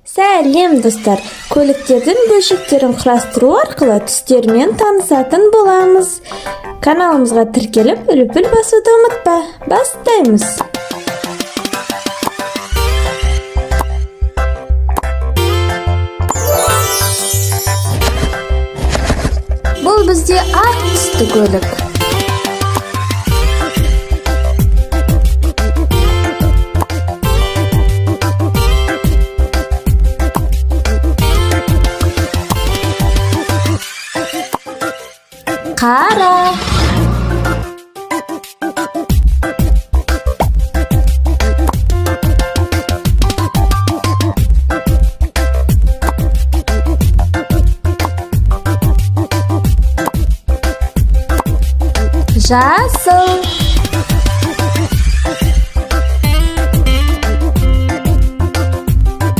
Сәлем, достар! Көліктердің бөлшектерін құрастыру арқылы түстермен танысатын боламыз. Каналымызға тіркеліп, лүпіл басуды ұмытпа. Бастаймыз. Бұл бізде ақ түсті көлік. Қара. Жасыл.